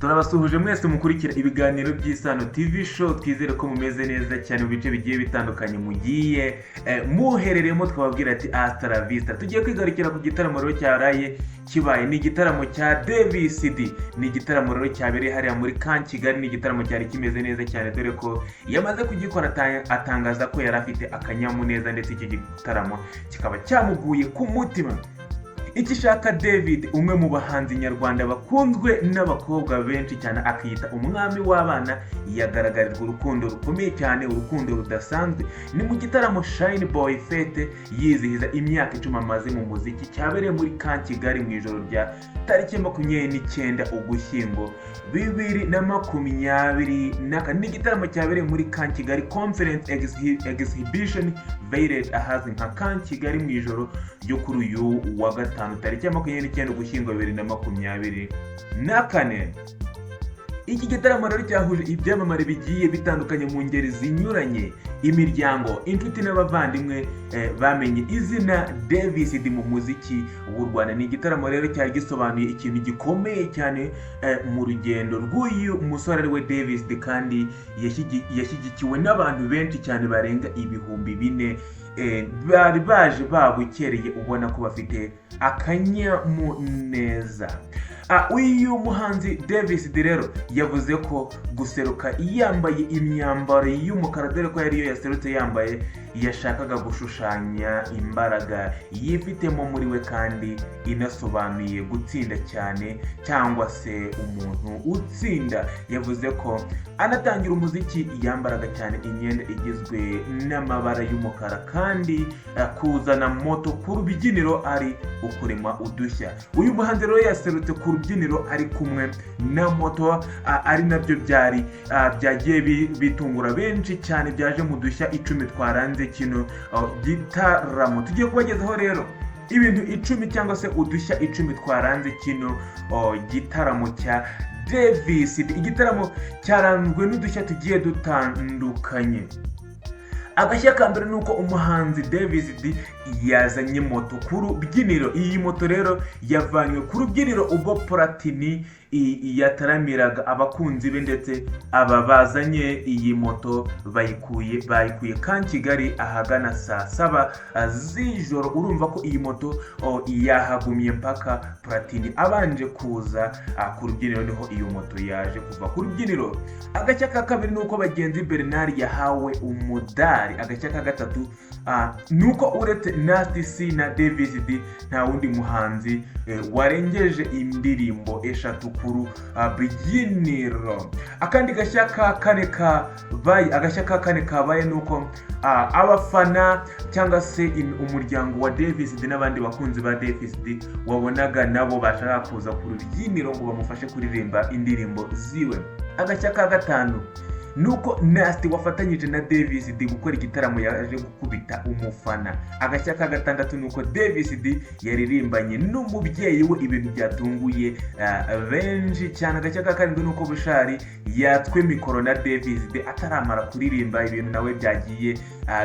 Turabasuhuje mwese mukurikira ibiganiro by'Isano TV Show. Twizere ko mumeze neza cyane mu bice bigiye bitandukanye mugiye muherereyemo. Twababwira ati "Hasta la vista". Tugiye kwigarukira ku gitaramo rero cyaraye kibaye, ni igitaramo cya Davis D. Ni igitaramo rero cyabereye hariya muri Camp Kigali. Ni igitaramo cyari kimeze neza cyane, dore ko yamaze kugikora atangaza ko yari afite akanyamuneza, ndetse iki gitaramo kikaba cyamuguye ku mutima. Ikishaka David, umwe mu bahanzi nyarwanda bakunzwe n'abakobwa benshi cyane, akiyita umwami w'abana, yagaragarijwe urukundo rukomeye cyane, urukundo rudasanzwe. Ni mu gitaramo Shine Boy Fete yizihiza imyaka 10 amaze mu muziki, cyabereye muri Camp Kigali mu ijoro rya tariki 29 Ugushyingo 2024. Ni igitaramo cyabereye muri Camp Kigali Conference Exhibition Village, ahazwi nka Camp Kigali, mu ijoro ryo kuri uyu wa gatanu tariki ya 29 Ugushyingo 2024. Iki gitaramo rero cyahuje ibyamamare bigiye bitandukanye mu ngeri zinyuranye, imiryango, inshuti n'abavandimwe bamenye izina Davis D mu muziki w'u Rwanda. Ni igitaramo rero cyari gisobanuye ikintu gikomeye cyane mu rugendo rw'uyu musore ari we Davis D, kandi yashyigikiwe n'abantu benshi cyane barenga 4000 bari baje babukereye, ubona ko bafite akanyamuneza. Uyu muhanzi Davis D rero yavuze ko guseruka yambaye imyambaro y'umukara, dore ko yariyo yaserutse yambaye, yashakaga gushushanya imbaraga yifitemo muri we, kandi inasobanuye gutsinda cyane cyangwa se umuntu utsinda. Yavuze ko anatangira umuziki yambaraga cyane imyenda igizwe n'amabara y'umukara, kandi kuzana moto ku rubyiniro ari ukurema udushya. Uyu muhanzi rero yaserutse ku rubyiniro ari kumwe na moto, ari nabyo byari byagiye bitungura benshi cyane, byaje mu dushya 10 twaranze kino gitaramo. Tugiye kubagezaho rero ibintu 10 cyangwa se udushya 10 twaranze kino gitaramo cya Davis. Igitaramo cyaranzwe n'udushya tugiye dutandukanye. Agashya ka mbere ni uko umuhanzi Davis D yazanye moto ku rubyiniro. Iyi moto rero yavanywe ku rubyiniro ubwo Platini yataramiraga abakunzi be, ndetse aba bazanye iyi moto bayikuye Camp Kigali ahagana saa 7 z'ijoro. Urumva ko iyi moto yahagumye mpaka Platini abanje kuza ku rubyiniro, niho iyo moto yaje kuva ku rubyiniro. Agashya ka kabiri ni uko Bagenzi Bernard yahawe umudari. Agashya ka gatatu ni uko uretse Nasty C na Davis D nta wundi muhanzi warengeje indirimbo 3 ku rubyiniro. Akandi gashya ka kane kabaye, agashya ka kane kabaye ni uko abafana cyangwa se umuryango wa Davis D n'abandi bakunzi ba Davis D wabonaga nabo bashaka kuza ku rubyiniro ngo bamufashe kuririmba indirimbo ziwe. Agashya ka gatanu nuko Nasty wafatanyije na Davis D gukora igitaramo yaje gukubita umufana. Agashya ka gatandatu nuko Davis D yaririmbanye n'umubyeyi we, ibintu byatunguye benshi cyane. Agashya ka karindwi nuko Bushali yatswe mikoro na Davis D ataramara kuririmba, ibintu nawe byagiye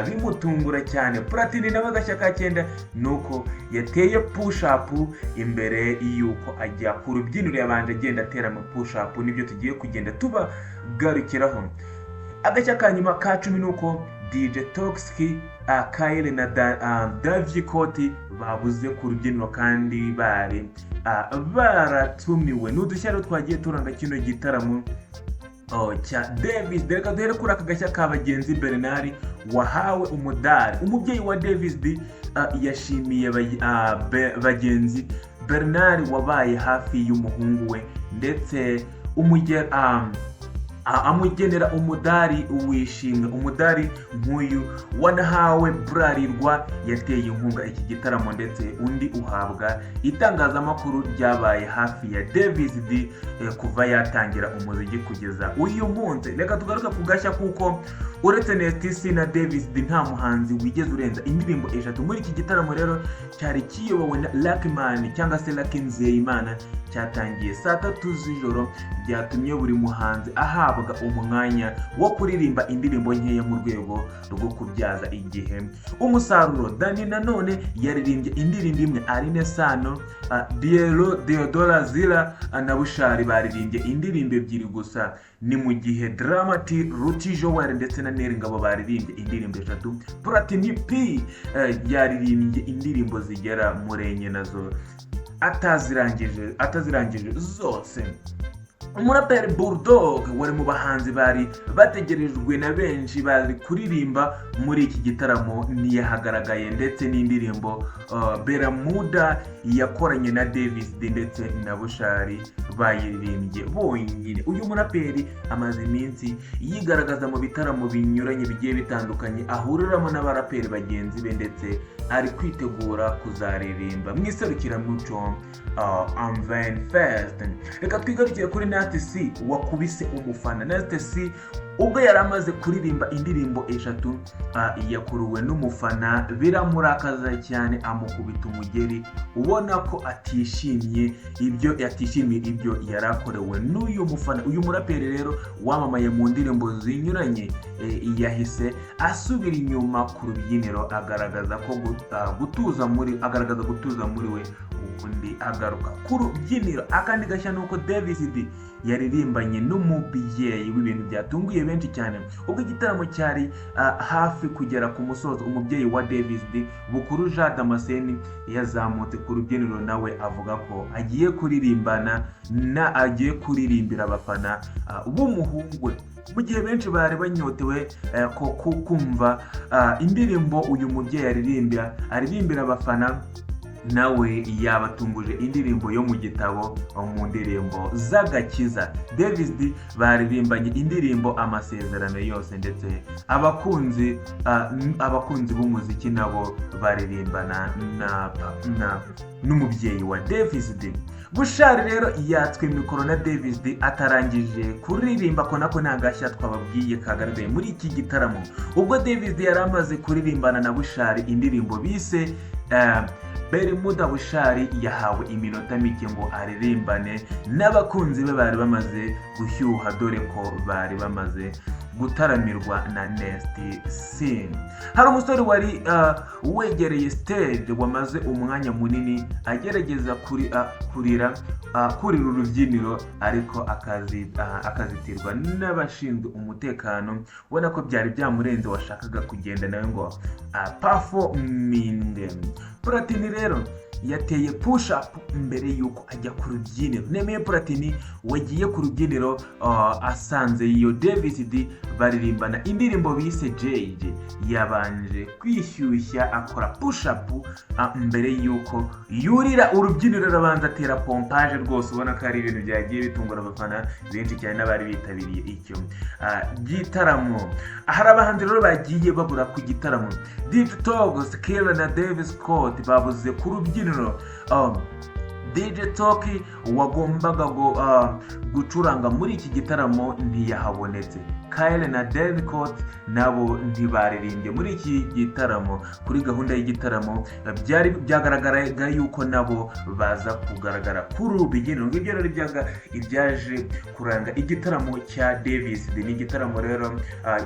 bimutungura cyane. Platini nawe, agashya ka cyenda nuko yateye push up imbere y'uko ajya ku rubyiniro, yabanje agenda atera ama push up, nibyo tugiye kugenda tubagarukiraho. Agashya ka nyuma ka 10 ni uko DJ Toxxyk, Kyle na Davy Koti babuze ku rubyiniro kandi bari baratumiwe. Ni udushya rero twagiye turanga kino gitaramo cya Davis. Reka duhere kuri aka gashya ka Bagenzi Bernard wahawe umudari. Umubyeyi wa Davis D yashimiye Bagenzi Bernard wabaye hafi y'umuhungu we, ndetse amugenera umudari w'ishimwe. Umudari nk'uyu wanahawe Bralirwa yateye inkunga iki gitaramo, ndetse undi uhabwa itangazamakuru ryabaye hafi ya Davis D kuva yatangira umuziki kugeza uyu munsi. Reka tugaruke ku gashya kuko uretse Nasty C na Davis D nta muhanzi wigeze urenza indirimbo 3 muri iki gitaramo. Rero cyari kiyobowe na Luckman cyangwa se Lucky Nzeyimana, cyatangiye saa 3 z'ijoro, byatumye buri muhanzi ahabwa guhabwa umwanya wo kuririmba indirimbo nkeya mu rwego rwo kubyaza igihe umusaruro. Dani Nanone yaririmbye indirimbo imwe, Alyn Sano, Diero Deodora Zira na Bushali baririmbye indirimbo ebyiri gusa, ni mu gihe Drama T, Ruti Joel ndetse na Nel Ngabo baririmbye indirimbo eshatu. Platini P yaririmbye indirimbo zigera muri enye, nazo atazirangije zose. Umuraperi Bulldog wari mu bahanzi bari bategerejwe na benshi bari kuririmba muri iki gitaramo ntiyahagaragaye, ndetse n'indirimbo Beramuda yakoranye na Davis D ndetse na Bushali bayiririmbye bonyine. Uyu muraperi amaze iminsi yigaragaza mu bitaramo binyuranye bigiye bitandukanye ahuriramo n'abaraperi bagenzi be, ndetse ari kwitegura kuzaririmba mu iserukiramuco Amven Fest. Reka twigarukire kuri Nasty C wakubise umufana. Nasty C ubwo yari amaze kuririmba indirimbo eshatu, yakuruwe n'umufana biramurakaza cyane, amukubita umugeri, ubona ko atishimye ibyo yatishimiye ibyo yari akorewe n'uyu mufana. Uyu muraperi rero wamamaye mu ndirimbo zinyuranye, yahise asubira inyuma ku rubyiniro, agaragaza ko gutuza muri agaragaza gutuza muri we, ubundi agaruka ku rubyiniro. Akandi gashya ni uko Davis D yaririmbanye n'umubyeyi w'ibintu byatunguye benshi cyane. Ubwo igitaramo cyari hafi kugera ku musozo, umubyeyi wa Davis D, Bukuru Jean Damascene, yazamutse ku rubyiniro nawe avuga ko agiye kuririmbana na agiye kuririmbira abafana b'umuhungu we, mu gihe benshi bari banyotewe ko kumva indirimbo uyu mubyeyi aririmbira abafana. Nawe yabatunguje indirimbo yo mu gitabo mu ndirimbo z'agakiza. Davis D baririmbanye indirimbo Amasezerano yose, ndetse abakunzi b'umuziki nabo baririmbana na n'umubyeyi wa Davis D. Bushali rero yatswe mikoro na Davis D atarangije kuririmba. Ko nako nta gashya twababwiye kagaragaye muri iki gitaramo. Ubwo Davis D yari amaze kuririmbana na Bushali indirimbo bise Bermuda, Bushali yahawe iminota mike ngo aririmbane n'abakunzi be bari bamaze gushyuha, dore ko bari bamaze gutaramirwa na Nasty C. Hari umusore wari wegereye stage wamaze umwanya munini agerageza kurira urubyiniro, ariko akazitirwa n'abashinzwe umutekano, ubona ko byari byamurenze, washakaga kugenda nawe ngo performing. Platini rero yateye push up mbere y'uko ajya ku rubyiniro. Nemeye Platini wagiye ku rubyiniro asanze iyo Davis D baririmbana indirimbo bise JJ, yabanje kwishyushya akora push up mbere y'uko yurira urubyiniro, arabanza atera pompage rwose, ubona ko ari ibintu byagiye bitungura abafana benshi cyane n'abari bitabiriye icyo gitaramo. Hari abahanzi rero bagiye babura ku gitaramo. DJ Tox, Killer na Davis Scott babuze ku rubyiniro. DJ Toki wagombaga gucuranga muri iki gitaramo ntiyahabonetse. Kyle na Delcott nabo ntibaririmbye muri iki gitaramo. Kuri gahunda y'igitaramo byari byagaragaraga yuko nabo baza kugaragara kuri uru rubyiniro. Ngibyo rero ibyaje kuranga igitaramo cya Davis D. Ni igitaramo rero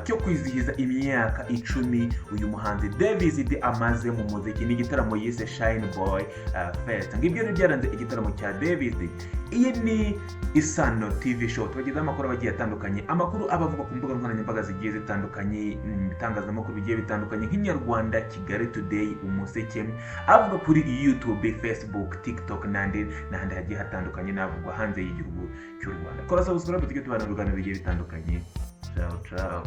cyo kwizihiza imyaka 10 uyu muhanzi Davis D amaze mu muziki. Ni igitaramo yise Shine Boy Fest. Ngibyo rero byaranze igitaramo cya Davis D. Iyi ni Isano TV Show, tubagezaho amakuru agiye atandukanye, amakuru aba avugwa ku mbuga nkoranyambaga zigiye zitandukanye, ibitangazamakuru bigiye bitandukanye nk'Inyarwanda, Kigali Today, Umuseke, avuga kuri YouTube, Facebook, TikTok n'andi n'ahandi hagiye hatandukanye, n'avugwa hanze y'igihugu cy'u Rwanda. Kora subscribe tujye tubana mu biganiro bigiye bitandukanye. Ciao ciao.